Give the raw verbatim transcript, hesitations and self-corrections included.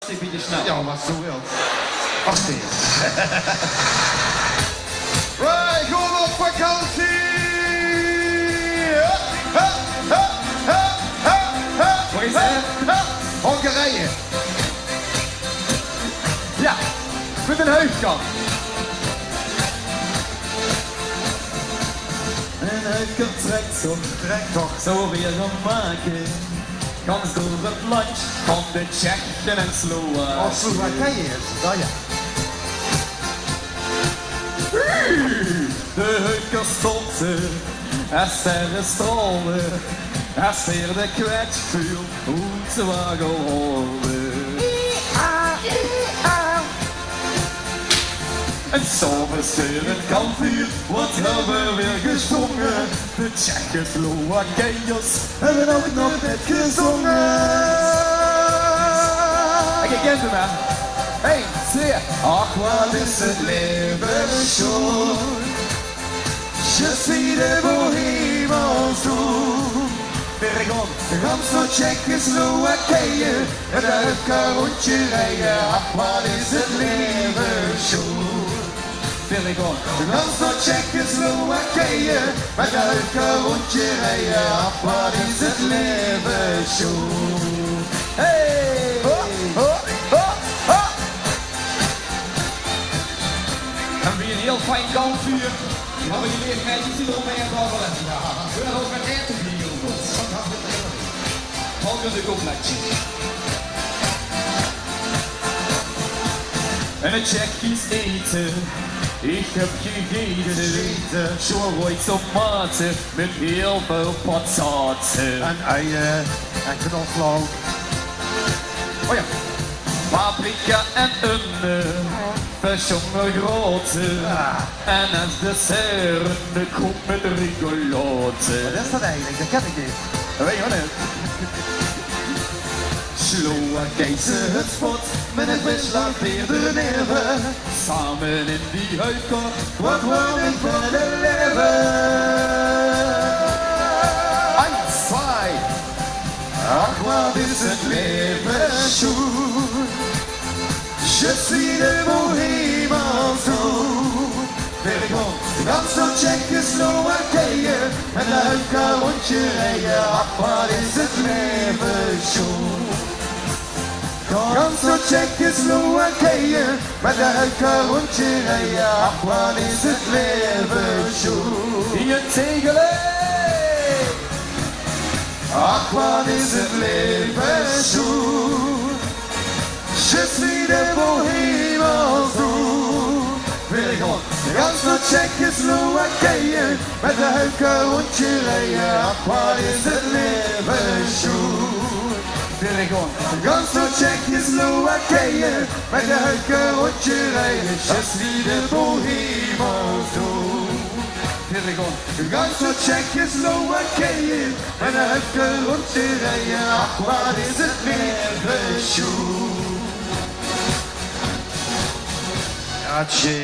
Ein bietje snel. Jao, wat se wils. Ach, nee. Right, gewoon op vakantie! Hup, hup, hup, hup, hup, hup. Waar is het? Hup, hup. Hongarije. Jao, mit ein huifkar. Ein huifkar trèk toch, trèk toch, zo weer gemaak. Gans door het landj van de Tsjeche en Slowakije. Oh, Slowakije is het, oh jao. De huifkar stopte, es de straalde, es weer de kwetsj vuul, oet zwaar gewore. En 's aoves weer ein kampvuur, wat höbbe weer gezónge. De Tsjechoslowakijers höbbe ouch nog mit gezónge. En geer kènt 'm, hè? Ein, twee. Ach, wat is het laeve sjoon. Je suis de bohème en zoen. Weer gewoon. Gans door Tsjechoslowakije, mit de huifkar róndj rieje. Ach, wat is het laeve sjoen. Weer gewoon. Gans door Tsjechoslowakije, mit de huifkar róndj rieje. Ach, wat is het laeve sjoen. Hey! Ho, ho, ho, ho! En weer ein hiel fijn kampvuur. Höbbe die leef meidjes die d'r ómhaer babbele. Jao. Weer ouch mit aete bie, jónges. Volgende coupletje. En het Tsjechisch eten, ich höb gegete. Gegete. Sjoon roeje tomate mit hiel väöl patate. En uie en knoflook. Oh jao. Paprika en ui, eh, versjónge groeëte. Ah. En es dessert de koek mit rigolote. Wat is dat eigelik? Dat ken ich neet. Dat weit ich ouch neet. Slowakijse hutspot mit ein visland beer d'rneve. Same in die huifkar, wat waor ich van 't laeve. Eins, twee. Ach, wat is het laeve sjoen. Je suis de bohème en zoen. Weer gewoon. Gans door Tsjechoslowakije, mit de huifkar róndj rieje. Ach, wat is het laeve sjoen. Gans door Tsjechoslowakije, mit de huifkar róndj rieje. Ach, wat is het laeve sjoen. Hie in Tegele. Ach, wat is het laeve sjoen. Je suis de bohème en zoen. Weer gewoon. Gans door Tsjechoslowakije, mit de huifkar róndj rieje. Ach, wat is het laeve sjoen. Weer gewoon. Gans door Tsjechoslowakije, mit de huifkar róndj rieje. Je suis de bohème en zoen. Weer gewoon. Gans door Tsjechoslowakije, mit de huifkar róndj rieje. Ach, wat is het laeve sjoen. Jao, tje.